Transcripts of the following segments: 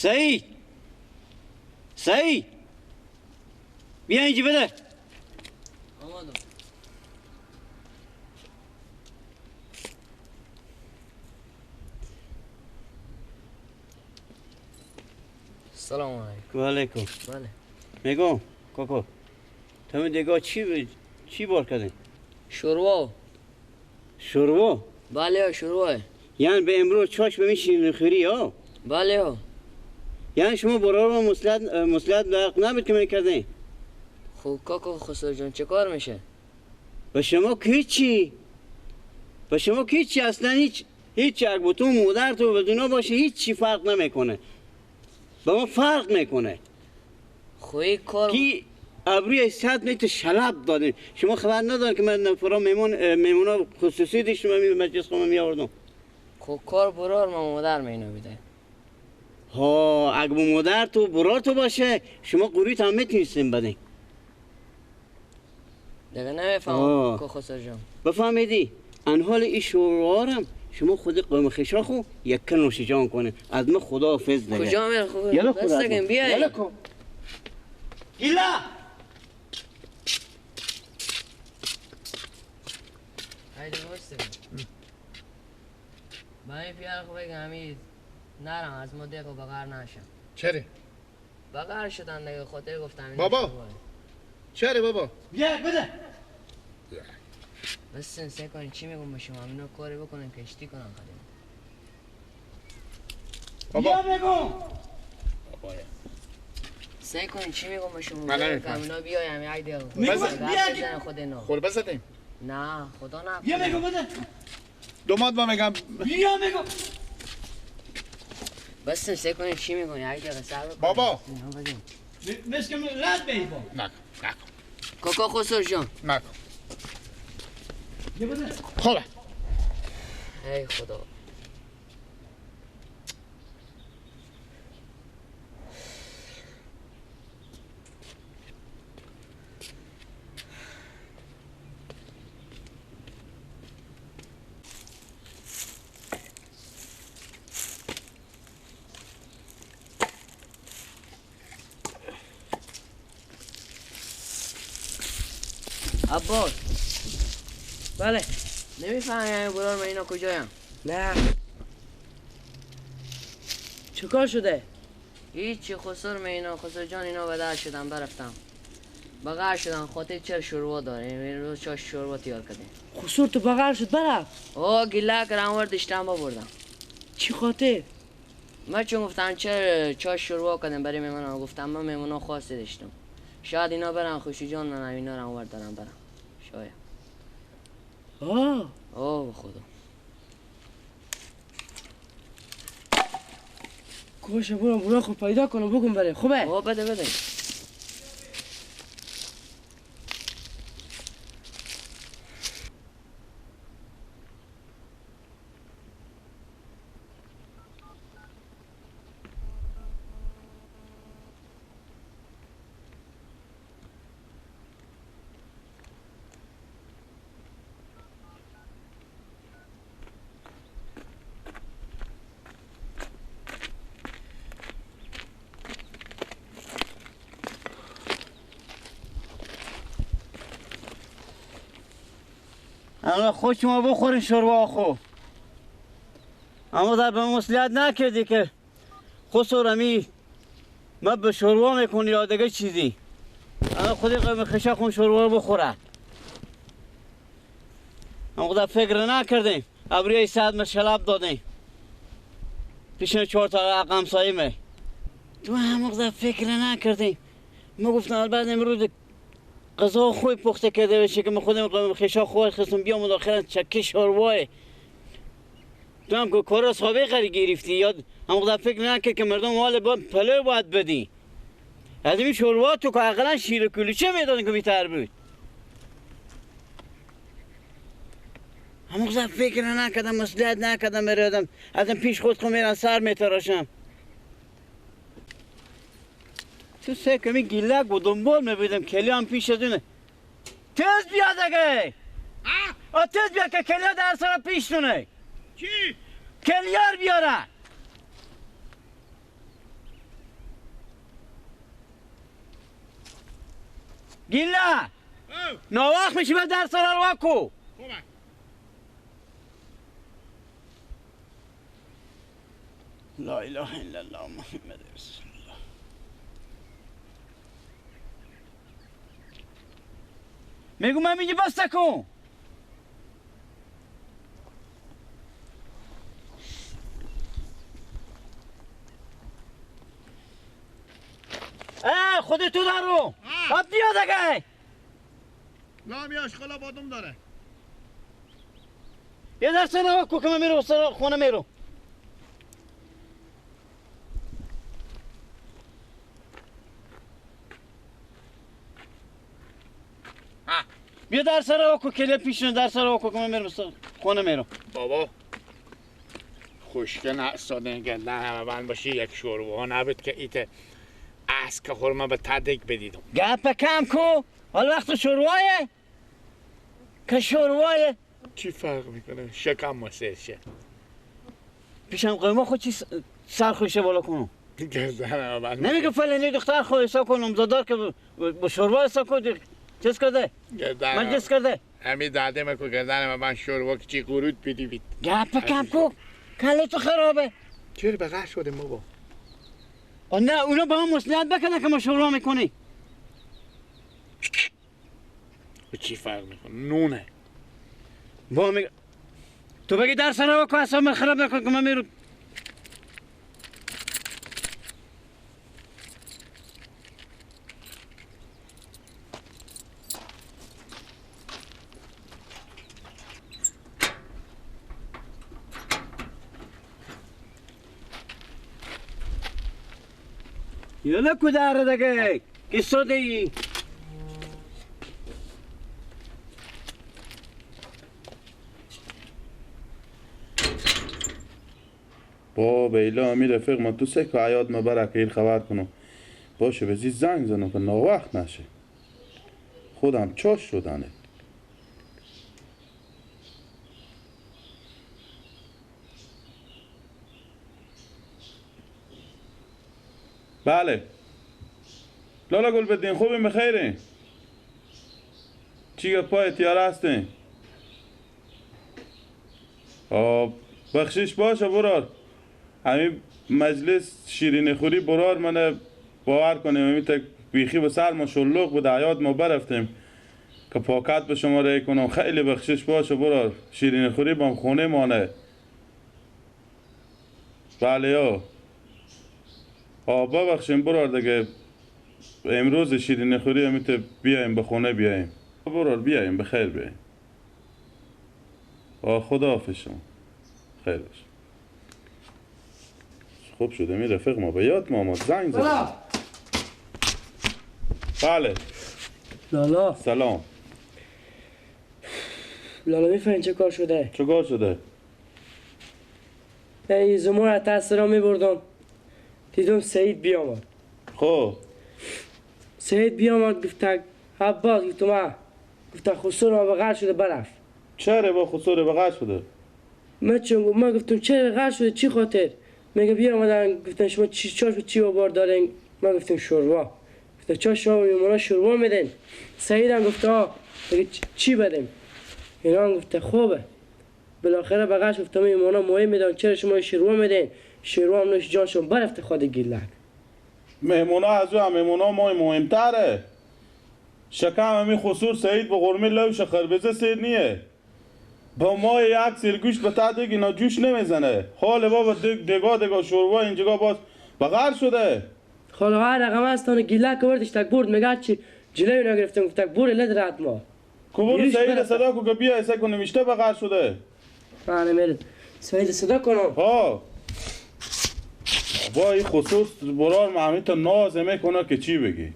سعید سعید بیا اینجا بده. آمادم. سلام علیکم. و علیکم. بله. میگم کاکا تو دیگه چی بار کردین؟ شوروا. شوروا؟ بله شوروا. یعنی به امروز چاش به میشین خوری ها؟ بله ها. یعنی شما برار ما مسلط نبود که میکردین؟ خب کاکا خسرو جان چه کار میشه؟ به شما که چی؟ به شما که چی اصلا هیچ اگه تو مادر تو بدونا باشه هیچ چی فرق نمیکنه. به ما فرق میکنه. خب کار کی ابروی 100 متر شلب دادین. شما خبر ندارین که من فرا میمونا خصوصی داشتم می مجلس خودم می آوردم. خب کار برار ما مادر مینو بیده. ها اگه با مادر تو برار تو باشه شما قوریت هم میتونستین بدین. دیگه نمیفهمم که خسرو جان. بفهمیدی؟ انحال این شورارم شما خود قوم خشاخو یک نوش جان کنه. از ما خداحافظ دیگه. کجا میره خب؟ یلا خدا. بیا. یلا کو. یلا. هایده بسته. با این پیار خو بگم همین نرم از ما دیگه بغیر نشم. چرا؟ بغیر شدن دیگه خاطر گفتم. بابا. چرا بابا؟ بیا بده. بس سعی کنین چی میگم به شما اینا کاری بکنن کشتی کنن قدیم. بابا بیا بگو. بابا سعی کنین چی میگم به شما اینا بیایم یک دقیقه. بیا خود اینا. خور بزدیم. نه خدا نه. بیا بگو بده. دومات با میگم. بیا میگم. بس سعی کنین چی میگم یک دقیقه صبر کن. بابا. مثل رد بی با. نکن نکن. کاکا خسرو جان. نکن. خوبه. ای خدا. عباس. بله. نمیفهمی همین برار من اینا کجایم؟ نه. چه کار شده؟ هیچی خسر من اینا خسر جان اینا بدل شدم برفتم. بغیر شدن خاطر چرا شوروا داریم این روز چاش شوروا تیار کردیم. خسر تو بغیر شد برفت؟ او گله کردم وردشتم ببردم. چی خاطر؟ من چون گفتم چرا چاش شوروا کردم برای میمونا گفتم من میمونا خواسته داشتم. شاید اینا برن خوشی جان من اینا رو آورد دارم برم. شاید. آه اوه خدا. کوش برم برو خود پیدا کنم بگم بره خوبه؟ اوه بده بده. اما خود شما بخورین شوروا خو. اما در به مسئولیت نکردی که خسرمی ما به شوروا میکنی یا دیگه چیزی. اما خودی قیم خشا خون شوروا رو بخوره. اما خدا فکر نکردیم. ابریه صد ما شلب دادیم. پیش 4 تا همسایه می. تو هم خدا فکر نکردیم. ما گفتم بعد امروز غذا خوی پخته کرده بشه که من خودم قوم خشا خور خستم بیام داخل چکه شوروای. تو هم که کار سابقه قری گرفتی یاد هم خدا فکر نکرد که مردم مال با پلو باید بدی. از این شوروا تو که اقلا شیر کلوچه میدادن که بیتر بود. هم خدا فکر نکردم مسئولیت نکردم برادم از این پیش خود خود میرم سر میتراشم. تو سه کمی گیلک و دنبال میبودم کلی هم پیش از اونه. تیز بیا دیگه. آ تیز بیا که کلی در سر پیش تونه. چی؟ کلیار بیاره. گیلا ناوخت میشی به درس رو کو. لا اله الا الله محمد رسول الله. میگم من میگی بس کن. اه خود تو دارو اب بیا دیگه. لا میاش خلا بادم داره. یه درس نه کو که من میرم خونه میرم. بیا درس رو کو کلی پیش درس رو کو که من میرم خونه میرم. بابا خوشگل نستادن که نه همه بند باشی یک شوربه نبود که ایت از که خورما به تدک بدیدم. گپ کم کو حال وقت شوروایه که شوروایه چی فرق میکنه؟ شکم ما سر شه پیشم قیمه خود چی سر خوشه بالا کنم نمیگه فلانی دختر خود حساب کنم زادار که با شوروا حساب کن چیز کرده مجلس کرده همین داده مکو گردن من شوروا که چی قرود بدی بید. گپ کم کو کله تو خرابه. چرا به قهر شدیم بابا؟ نه اونا با هم مسئولیت بکنه که ما شوروا میکنی. چی فرق میکنه؟ نونه. با میگه تو بگی درس رو کو اصلا من خراب نکن که من میرم. یالا کو داره دیگه کی سودی با بیلا امی رفیق ما تو سه که عیاد ما برک این خبر کنم باشه بزی زنگ زنم که ناوقت نشه خودم چاش شدنه. بله لالا گل بدین خوبیم بخیرین چی گفت پای تیاره هستین؟ بخشش باشه برار همین مجلس شیرینی خوری برار من باور کنیم همین تک بیخی به سر ما شلوغ بود عیاد ما برفتیم که پاکت به شما رای کنم. خیلی بخشش باشه برار شیرینی خوری بام خونه مانه. بله یا ببخشیم برار دیگه امروز شیرینی خوری همیته بیایم به خونه بیایم برار بیایم به خیر بیایم. خدا حافظ شما خیر باشه. خوب شده می رفیق ما به یاد ما زنگ زد. بله لالا سلام. لالا میفهمی چه کار شده؟ چه کار شده؟ ای زمور از تاثیرا میبردم دیدم سعید بیامد. خب سعید بیامد گفت عباس گفتم من گفت خسرو ما بغل شده برفت. چرا با خسرو بغل شده؟ من چون من گفتم چرا غل شده چی خاطر؟ میگه بیامدن گفتن شما چی چاش به چی بار دارین؟ من گفتم شوروا. گفت چا شما میمونا شوروا میدین؟ سعید هم گفت آ میگه چی بدیم؟ اینا هم گفته خوبه. بالاخره بغلش گفتم میمونا مهم میدن چرا شما شوروا میدین؟ شوروا هم نوش جانشون برفت خود گیلک. مهمونا از او هم مهمونا ما مهمتره. شکم همی خسور سعید به قرمه لوش خربزه سیر نیه. با ما یک سیر گوش به تا دیگه اینا جوش نمیزنه. حال بابا دگا دگا شوروا اینجا باز بغر شده. خاله هر رقم از تانه گیلک وردش تک برد میگه چی جلوی نگرفتم گفت تک برد لد رات ما. کو سعید صدا کو که بیا ایسا کو نمیشته بغر شده. من نمیرد سعید صدا کنم. ها با این خصوص برار معمی تا ناز میکنه که چی بگی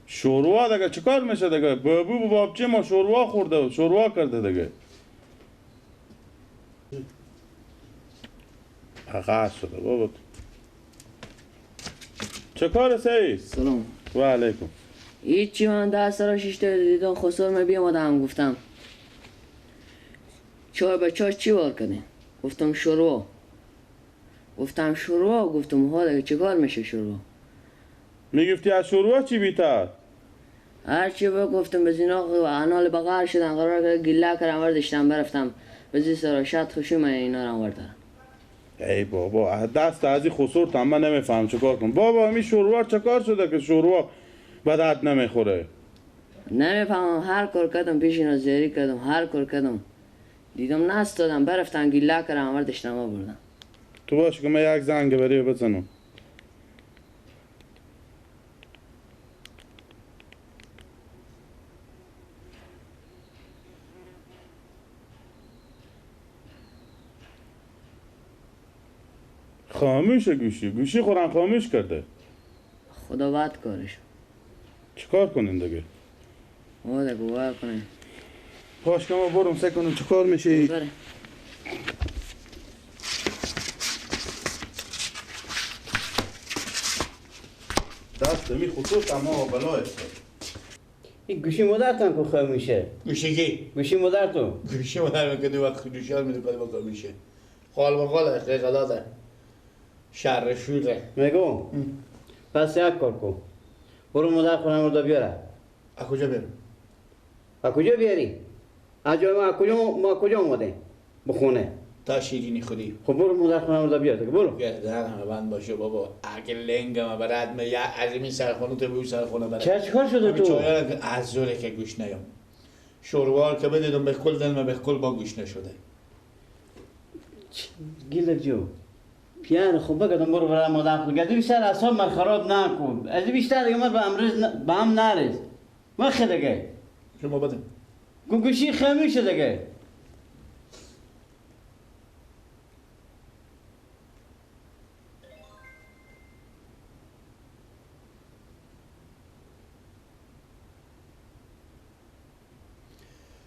شوروا دیگه چیکار میشه دیگه بابو بابچه ما شوروا خورده شوروا کرده دیگه بغر شده بابا. چه کار سعید؟ سلام و علیکم. هیچی من دست را شیشته دیدم خسرو من بیامدم گفتم چای به چای چی بار کردین؟ گفتم شوروا. گفتم شوروا گفتم ها دیگه چیکار میشه شوروا؟ میگفتی از شوروا چی بیتر؟ هرچی بگفتم به زینا انال بغار شدن قرار که گله کردم وردشتم برفتم به زی سر شاد خوشی من اینا رو وردارم. ای بابا دست از این خسور تا من نمیفهم چیکار کنم. بابا همین شوروا چیکار شده که شوروا به درد نمیخوره؟ نمیفهمم، هر کار کردم پیش اینا زیری کردم، هر کار کردم دیدم نستادم برفتم گله کردم وردشتم آوردم. تو باش که من یک زنگ بری بزنم. خاموش گوشی، گوشی خورن خاموش کرده. خدا بد کارش. چیکار کنین دیگه؟ او دیگه باور کنین. پاش که ما برم سعی کنم چیکار میشه؟ بره. دست می خصوص اما بلا افتاد. این گوشی مادرتون کو خاموشه؟ گوشی کی؟ گوشی مادرتون. گوشی مادرم که دو وقت دوشان میده کاری با خاموشه. خال به خال غلاده. شر شوره. میگم پس یک کار کن. برو مادر خونم رو بیاره. از کجا بیارم؟ از کجا بیاری؟ از جای ما کجا ما کجا اومدیم؟ به خونه. تا شیرینی خودی. خب برو مادر خونم رو بیار دیگه برو. گردنم بند باشه بابا. اگه لنگم برات می از این سرخونه تو به سرخونه برات. چه چیکار شده تو؟ از زوره که گوش نیام. شوروار که بدیدم به کل دلم به کل با گوش نشده. گیلک جو. پیان خب بگم برو برای مادر خود. گدی بیشتر اعصاب من خراب نکن. از بیشتر دیگه من به امروز به هم نرس. وقت دیگه. شما بده. گوشی خاموشه دیگه.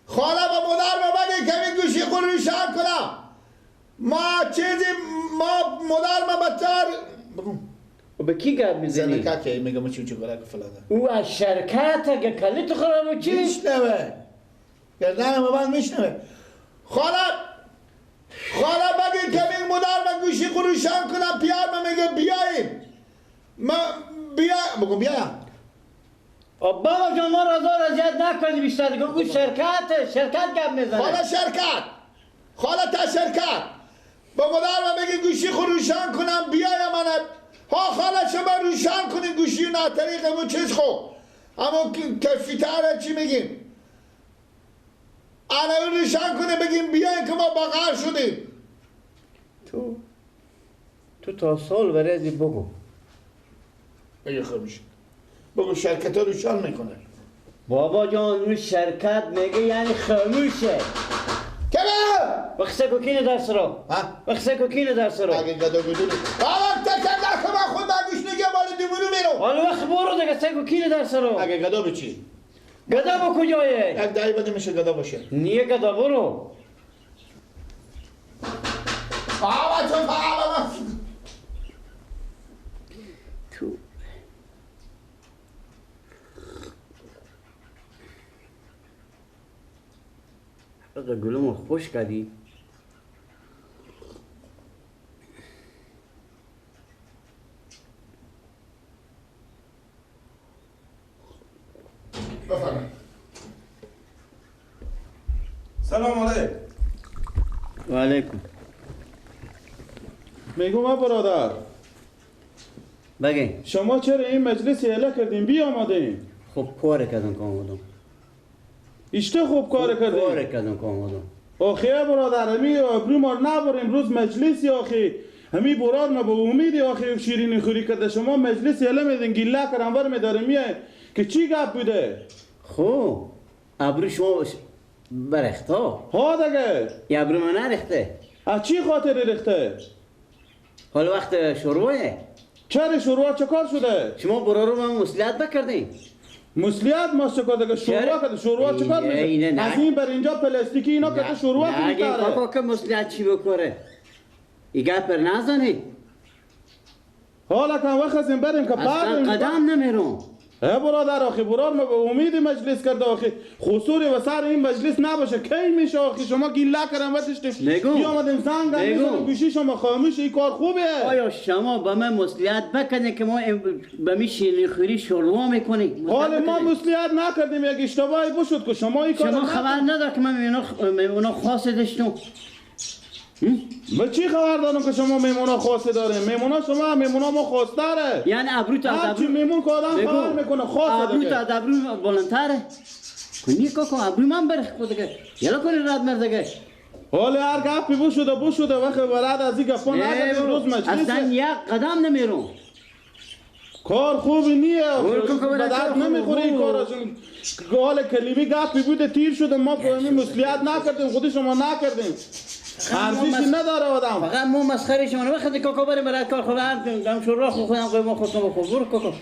خاله با مادر ما بگه کمی گوشی خود روشن کنم. ما چیزی ما مادر ما بچار بگم. به کی گپ میزنی؟ زنکا که میگم چون چون کارا فلان. او از شرکت که کلیت خراب چی؟ میشنوه. گردن ما بند میشنوه. خاله خاله بگه کمی مادر ما گوشی خود روشن کنم. پیار ما میگه بیاییم. ما بیا بگم بیا. بابا جان ما را زار اذیت نکنی بیشتر دیگه. او شرکت شرکت گپ میزنه. خاله شرکت خاله تا شرکت با مادر ما بگی گوشی خود روشن کنم بیایم من. ها خاله شما روشن کنین گوشی نه طریق امو چیز خو اما کفیتره چی میگیم الان روشن کنه بگیم بیایم که ما بغر شدیم. تو تا سال برای بگو بگی خاموش بگو شرکت ها روشن میکنه. بابا جان اون شرکت میگه یعنی خاموشه. کمه وقت کوکین درس رو ها وقت کوکین درس رو اگه گدا گدونی بابا تکر نکن من خود گوش نگه مال دیوونو میرم. حالا وقت برو دیگه سه کوکین درس رو. اگه گدا بچی گدا با کجایه؟ یک دایی بده میشه گدا باشه. نیه گدا برو. بابا تو بابا تو بقى گلومو خوش کردی. بفرمایید. سلام علیکم. و علیکم. میگم برادر بگی شما چرا این مجلس اعلام کردین بی آمدین؟ خب کار کردم که آمدم. اشته خوب کار کردی؟ کار کردم که آمدم. آخی برادر همی ابرو ما نبر امروز مجلسی آخی همی برار ما به امیدی آخی شیرینی خوری کرده شما مجلس یله میدین گیله کرم ور میداره میای که چی گپ بوده؟ خب ابرو شما برخته ها دیگه یه ابرو من نریخته. از چی خاطر ریخته؟ حالا وقت شروعه. چرا شروع چه کار شده؟ شما برارو من مسئولیت بکردین. مسئولیت ما چه کار دیگه شوروا کرده شوروا چه کار میشه؟ از این بر اینجا پلاستیکی اینا کرده شوروا که میتاره. کاکا که مسئولیت چی بکره؟ ایگه پر نزنی. حالا کم وقت از این بریم که بعد قدم نمیرم. اه برادر آخی برار ما به امید مجلس کرده آخی خصوری و سر این مجلس نباشه کی میشه آخی شما گیله کردم وتشتیم بیامدیم زنگ میزنیم گوشی شما خاموش این کار خوبه. آیا شما به من مسئولیت بکنید که ما به می شیرینی خوری شوروا میکنیم؟ حال ما مسئولیت نکردیم یک اشتباهی بشد که شما این کار شما خبر ندار که من میمونا خاص داشتم. به چی خبر دارم که شما میمونا خواسته داره؟ میمونا شما میمونا ما خواسته داره. یعنی ابرو تا ابرو میمون که آدم خبر میکنه خواسته ابرو تا ابرو بلندتره. کنی کاکا ابرو من برخ خود دیگه. یلا کنی رد مردگه. حالا هر گپی بشده بشده وقت ولاد از این گپا نزدیم روز مجلس. اصلا یک قدم نمیرم. کار خوبی نیه. به درد نمیخوره این کاراشون. حال کلیمی گپی بوده تیر شده ما به مسئولیت نکردیم خودی شما نکردیم. ارزشی نداره آدم. فقط مو مسخره شما وقتی کاکا بریم برای کار خود دم شورا خودم قوی ما خودم بخور برو کاکا.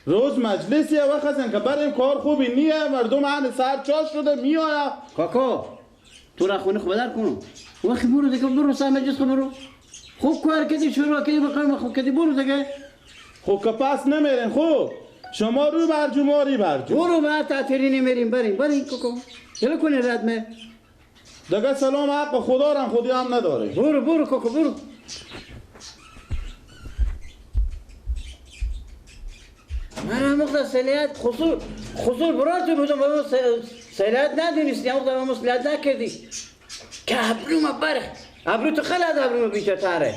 روز مجلسیه وقت هستن که بریم کار خوبی نیه مردم هن سر چاش شده میآید. کاکا تو را خونه خوب در کنم وقتی برو دیگه برو سر مجلس خود برو خوب کار کردی شورا کردی بخوام خوب کردی برو دیگه. خب که پس نمیرین خوب شما رو برجو ما ری برجو برو بعد تعطیلی نمیریم بریم بریم کاکا چرا کنی ردمه دیگه. سلام حق خدا رم خودی هم نداره. برو برو کاکا برو. من هم وقت سلیت خصور براتون بودم با سلیت ندونستی هم وقت مسئولیت نکردی که ابرو ما برخ ابرو تو خیلی از ابرو ما بیشتره.